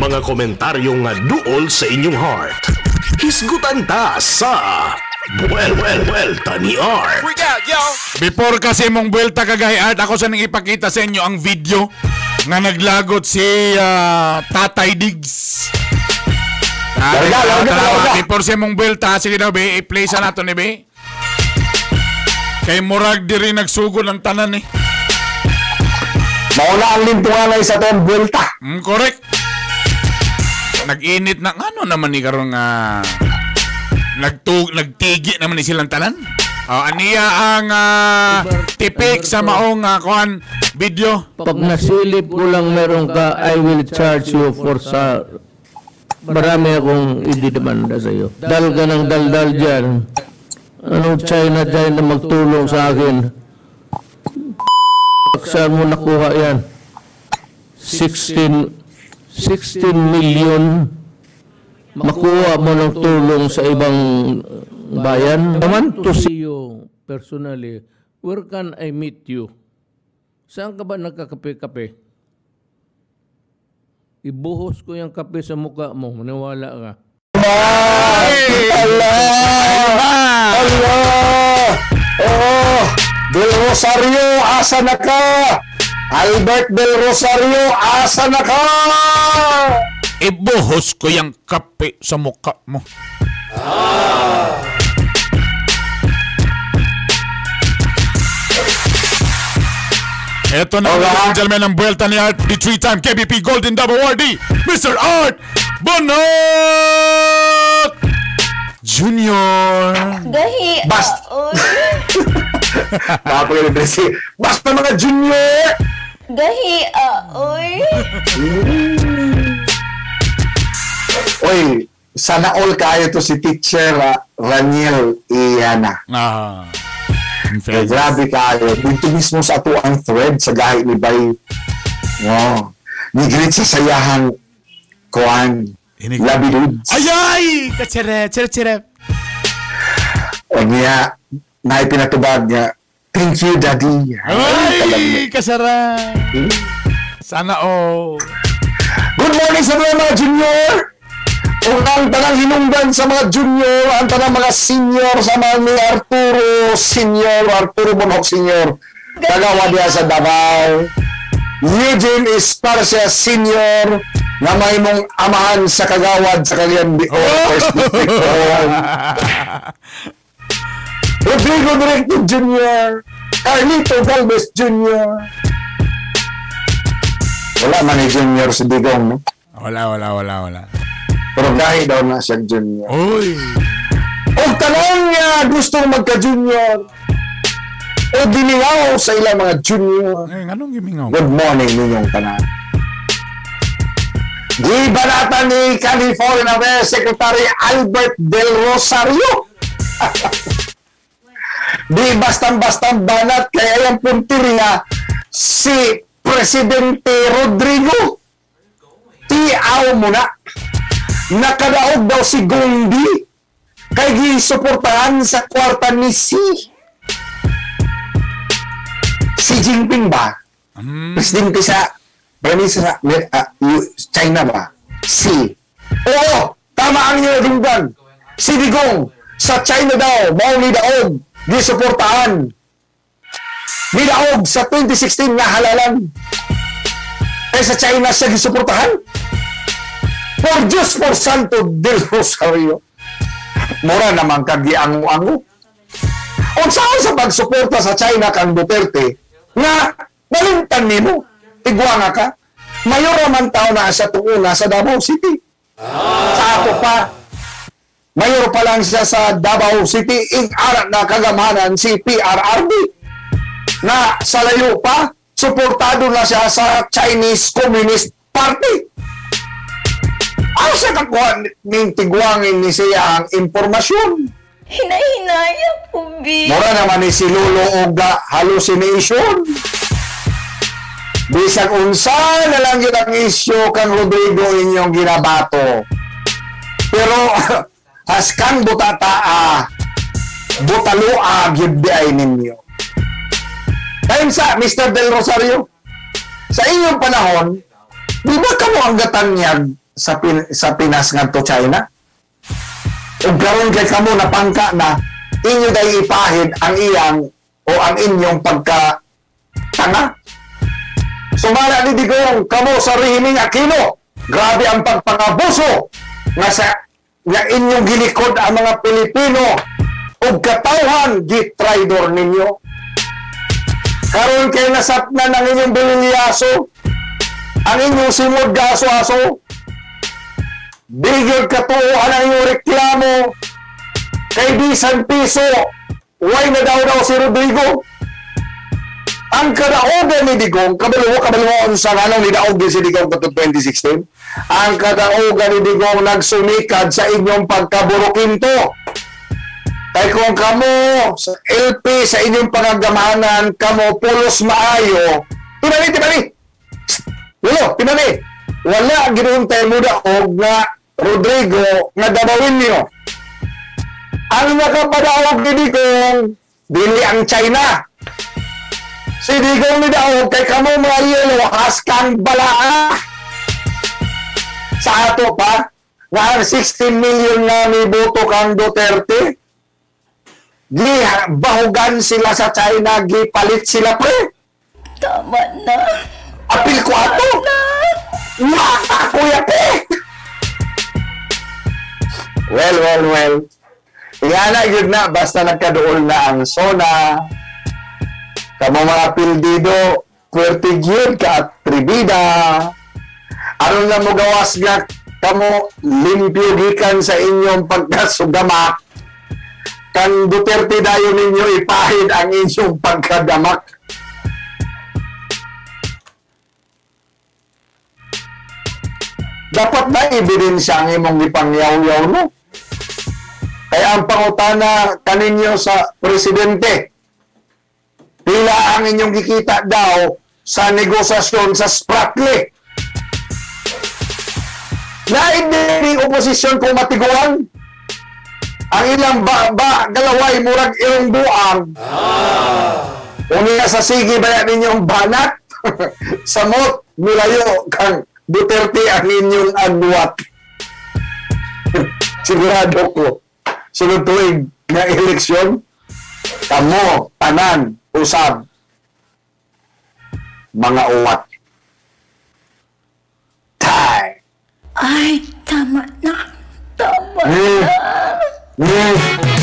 Mga komentaryo nga duol sa inyong heart. Hisgutan ta sa Well, well, Buelta ni Art. Before kasi mong buwelta kagahi Art, ako sa nang ipakita sa inyo ang video nga naglagot si Tatay Diggs. Larga, larga, larga. Before sa mong buwelta, sige daw be, i-play sa nato ni be. Kay murag diri nagsugod ang tanan eh. Mauna ang lintunganay sa tong buwelta. Correct. Nag-init na ano naman ni karon nga nagtigi naman ni silang tanan. Oh, aniya ang tipik sa maong kuan video. Pag nasilip ko lang meron ka, I will charge you for sa... Marami akong ididemanda sa iyo. Dal ka ng daldal dyan. Anong China China magtulong sa akin? Saan mo nakuha yan? 16 million. Makuha mo ng tulong sa ibang bayan. I want to see you personally. Where can I meet you? Saan ka ba nagkakape-kape? Ibuhos ko yung kape sa mukha mo. Maniwala ka. Allah! Allah! Oh! Del Rosario, asa na ka? Albert Del Rosario, asa na ka? Ibuhos ko yung kape sa mukha mo. Ito na, ladies and gentlemen, ang buwelta ni Art, the three-time KBP Golden Dove Awardee, Mr. Art Bonot Jr. Gahi. Bast. Basta mga junior. Gahi. Oy. Oy, sana all kayo to si Teacher Raniel Iana. Eh, grabe kayo. Dito mismo sa ato ang thread sa gahi ni Bay. Wow. Ni-greet sa sayahang kuan. Labi dudes. Ayay! Kachere, chere, chere. O niya, naipinatubag niya, thank you, Daddy. Ay, kasara. Sana all. Good morning sa mga junior! Kung ang tanang hinungdan sa mga junior, ang tanang mga senior sa mga ni Arturo Senior, Arturo Bonhoc Senior, kagawa niya sa Davao. Eugene Esparcia Senior, na may mong amahan sa kagawad sa Cagayan de Oro First District. Rodrigo Directo Jr., Carlito Galvez Jr. Wala man ni Junior si Digong, no? Wala, wala, wala, wala. Pero dahil daw na siya junior. Uy! O tanong niya, gustong magka-junior. O diningaw sa ilang mga junior. Eh, anong gimingaw? Good morning ninyong tanan. Gibanatan ni California Affairs Secretary Albert Del Rosario. Di bastang-bastang banat kay ayang punteriya si Presidente Rodrigo. Tiaw mo na. Nakadaog daw si Gondi kay gisuportahan sa kwarta ni Xi. Xi Jinping ba? Presidente sa China ba? Xi. Oo, tama ang iyong dunggan. Si Digong sa China daw, mao ni daog gisuportahan. Nidaog sa 2016 nga halalan. Kay sa China siya gisuportahan. Por Diyos, por Santo del Rosario. Mura naman kagiango-ango. Unsaon sa pagsuporta sa China kang Duterte nga nalimtan nimo, tigwanga ka. Mayor man tao na siya tuuna sa Davao City. Sa ako pa, mayor pa lang siya sa Davao City, ing arat na kagamanan si PRRD. Na sa layo pa, suportado na siya sa Chinese Communist Party. Asa kakuha ning tigwangin ni siya ang impormasyon? Hinahinaya ko, B. Mura naman ni si Lolo Oga hallucination. Bisag unsa na lang yun ang isyu kang Rodrigo inyong ginabato. Pero haskang butataa, butalua gyud di ay ninyo. Kayon sa Mr. Del Rosario, sa inyong panahon, di ba kamo ang gatanyag sa Pinas ngadto China. Ug karon kay kamo napangka na inyo day ipahid ang iyang o ang inyong pagka tanga. Sumala ni Digong kamo sa rehimeng Aquino. Grabe ang pagpangabuso nga sa nga inyong gilikod ang mga Pilipino ug katawhan gitraidor ninyo. Karon kay nasapnan ang inyong bililyaso, ang inyong simod gaso-aso. Bigyan katuohan ang inyong reklamo kay bisan piso way na daw si Rodrigo. Ang kadaogan ni Digong, kabalo sa anong nidaog si Digong katong 2016. Ang kadaogan ni Digong nagsumikad sa inyong pagkaburukinto. Kay kung kamo sa LP sa inyong pangagamanan, kamo pulos maayo. Tinani, tinani. Wala, tinani. Wala ginuntay mo daog nga Rodrigo nga dabawin niyo. Ang nakapadaog ni Digong, dili ang China. Si Digong ni daog kay kamo mga yelo haskang balaa. Sa ato pa, nga ang 16 million nga miboto kang Duterte, gibahugan sila sa China, gipalit sila pre. Tama na. Apil ko ato. Kuya pe. Well, well, well. Ingana yun na, basta nagkaduol na ang SONA. Kamo mga pildido, puwerte gyud ka at tribida. Aron na mo gawas nga kamo limpyo gikan sa inyong pagkasugamak. Kang Duterte dayon ninyo ipahid ang inyong pagkadamak. Dapat na ebidensya ang imong gipangyaw-yaw, no? Kaya ang pangutana kaninyo sa presidente, pila ang inyong gikita daw sa negosasyon sa Spratly? Lain din oposisyon kung matiguan. Ang ilang ba galaway murag irong buang. Unya sa sige baya ninyong banat. Samot milayo kang Duterte ang inyong agwat. Sigurado ko, sunod tuig nga eleksyon, kamo tanan usab mga uwat. Tay. Ay, tama na. Tama na.